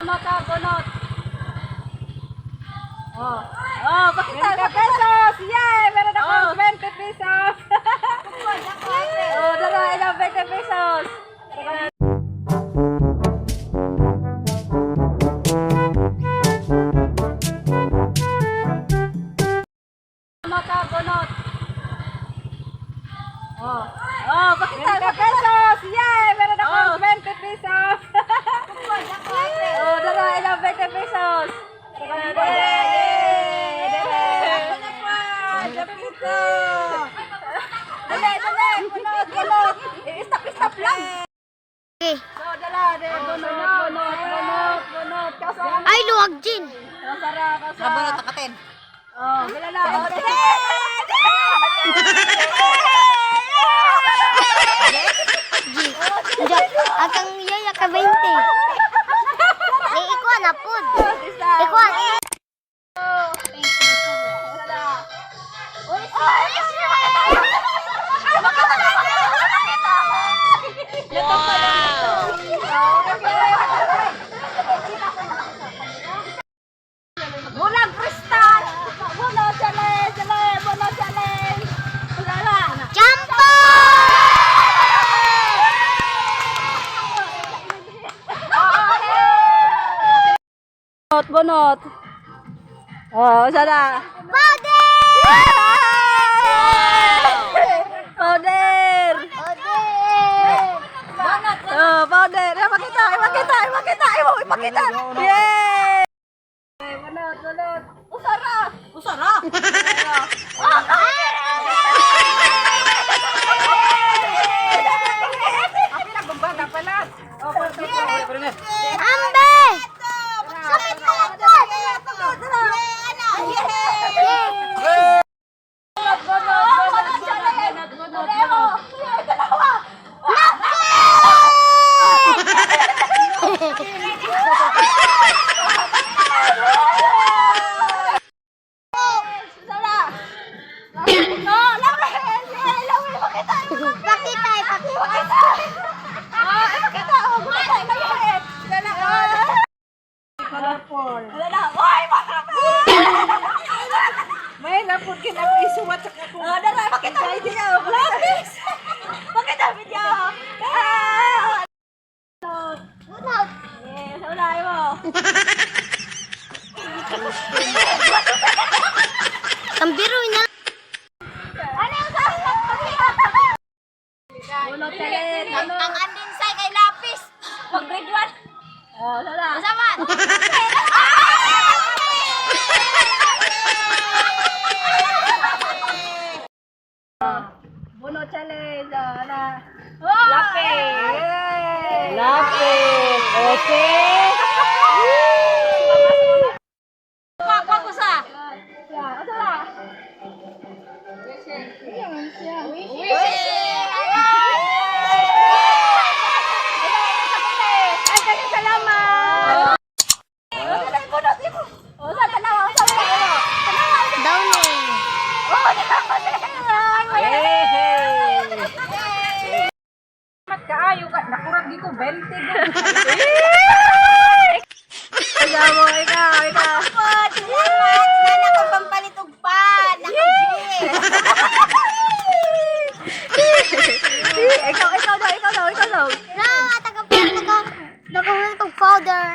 Bunot ah, bunot. Oh. Oh, pakita. 20 pesos! Yay! Meron akong Oh. 20 pesos! Oh, dara, ilang 20 pesos. Bunot ah, bunot. Oh. Oh, pakita. 20 pesos! Yay! Meron akong Oh. 20 pesos! Oh, dara, ilang 20 pesos. Yay! Ako na pa! Dapito! Dali, dali, bunot, bunot. Stop, stop lang. Okay. So, dala, dali, bunot, bunot, bunot, bunot. Kaso, Ay, luwag din. kasara, kasara. Nabunot nakaten. Oh, wala na. Oh, dali. G. Diya, akang yaya ka 20. Eh, ikuha na pud. Isa. Ikuha. Wala. Bulag kristal! Bunot challenge! Challenge! Bunot challenge! Wala na. Jumbo! Bunot, bunot. Oh, sana. Powder! Powder! Powder! Oh, powder. Ipakita, ipakita, ipakita, ipakita. Yay! Bunot, bunot. Usara! Usara! Ako na gumbaga pala. Oh, Ambe! Sakit na lang to! Yay! Bunot, bunot, bunot, bunot, bunot. Usara! Oh, lawi! Yay, lawi! Pakita! Pakita, ipakita. Ah, ipakita! Oh, gumata! Ipakita! Wala na. Wala na. Oy, marami! May lapod kin ako isuwat sa ako. Oh, dara, pakita video. Lapis! Pakita video. Ah! Yes, wala mo. Tambiro na. Bunot challenge. Bunot. Ang andinsay kay Lapis. Pag grade 1. Oh, wala. Sama. Bunot challenge. Oh, wala. Oh! Lapis! Lapis! Okay! Kwa kwa ko sa. Yeah, wala. Ay, kaya salamat. Oh, sa bunot. Oh, sa tanawa, sa tanawa. Tanawa. Downy. Oh, tanawa. Hey! Mat kaayo ka nakurat gi ko 20 go. Ikaw mo, ikaw, ikaw. Salamat. Sana ko pampalit og pan. Nako, Ikaw, ikaw daw, ikaw daw, ikaw daw. No, taga taga. Nakahulit og powder.